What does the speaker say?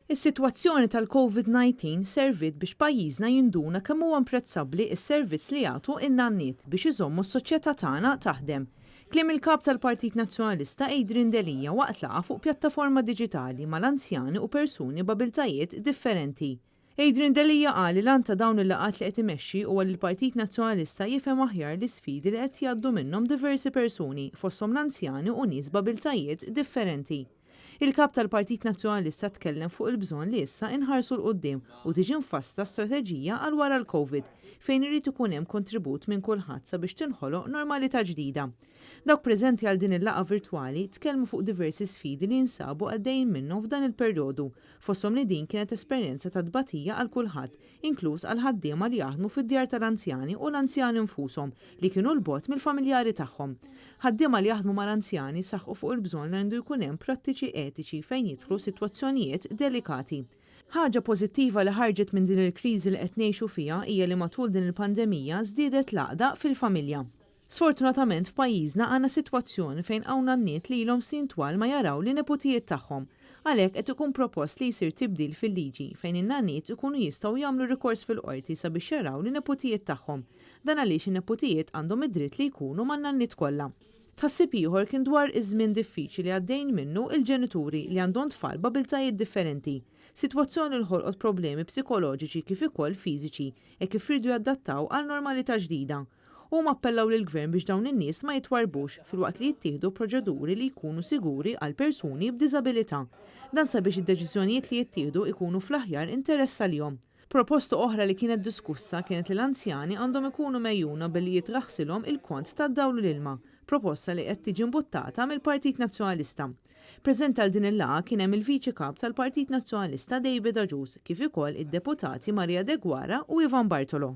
Is-sitwazzjoni tal-Covid 19 serviet biex pajjiżna jinduna kemm huwa imprezzabbli s-servizz li jagħtu n-nanniet biex iżommu s-soċjetà tagħna taħdem. Kliem il-Kap tal-Partit Nazzjonalista Adrian Delia waqt laqgħa fuq pjattaforma diġitali mal-anzjani u persuni b'abiltajiet differenti. Adrian Delia qal li l-għan ta' dawn il-laqgħat li qed imexxi huwa li l-Partit Nazzjonalista jifhem aħjar l-isfidi li qed jgħaddu minnhom diversi persuni fosthom l-anzjani u nies b'abiltajiet differenti. Il-Kap tal-Partit Nazzjonalista tkellem fuq il-bżonn li issa inħarsu 'l quddiem u tiġi mfassla strateġija għal wara l-Covid, fejn irid ikun hemm kontribut minn kulħadd sabiex tinħoloq normalità ġdida. Dawk preżenti għal din il-laqgħa virtwali tkellmu fuq diversi sfidi li jinsabu għaddejjin minnhom f'dan il-perjodu, fosthom li din kienet esperjenza ta' tbatija għal kulħadd, inkluż għall-ħaddiema li jaħdmu fid-djar tal-anzjani u l-anzjani nfushom li kienu 'l bogħod mill-familjari tagħhom. Ħaddiema li jaħdmu mal-anzjani saħqu fuq il-bżonn li għandu jkun hemm prattiċi etiċi fejn jidħlu sitwazzjonijiet delikati. Ħaġa pożittiva li ħarġet minn din il-kriżi li qed ngħixu fiha hija li matul din il-pandemija żdiedet l-għaqda fil-familja. Sfortunatament f'pajjiżna għandna sitwazzjoni fejn hawn nanniet li ilhom snin twal ma jaraw lin-neputijiet tagħhom. Għalhekk qed ikun propost li jsir tibdil fil-liġi fejn in-nanniet ikunu jistgħu jagħmlu rikors fil-qorti sabiex jaraw lin-neputijiet tagħhom. Dan għaliex in-neputijiet għandhom id-dritt li jkunu man-nanniet kollha. Tħassib ieħor kien dwar iż-żmien diffiċli li għaddejjin minnu l-ġenituri li għandhom tfal b'abiltajiet differenti. Sitwazzjoni li ħolqot problemi psikoloġiċi kif ukoll fiżiċi hekk kif riedu jadattaw għal normalità ġdida. Huma appellaw lill-Gvern biex dawn in-nies ma jitwarrbux filwaqt li jittieħdu proċeduri li jkunu siguri għal persuni b'diżabilità. Dan sabiex id-deċiżjonijiet li jittieħdu jkunu fl-aħjar interess għalihom. Proposta oħra li kienet diskussa kienet li l-anzjani għandhom ikunu megħjuna billi jitraħħsilhom il-kont tad-dawl u l-ilma, proposta li qed tiġi mbuttata mill-Partit Nazzjonalista. Preżenti għal din il-laqgħa kien hemm il-Viċi Kap tal-Partit Nazzjonalista David Agius kif ukoll id-Deputati Maria Deguara u Ivan Bartolo.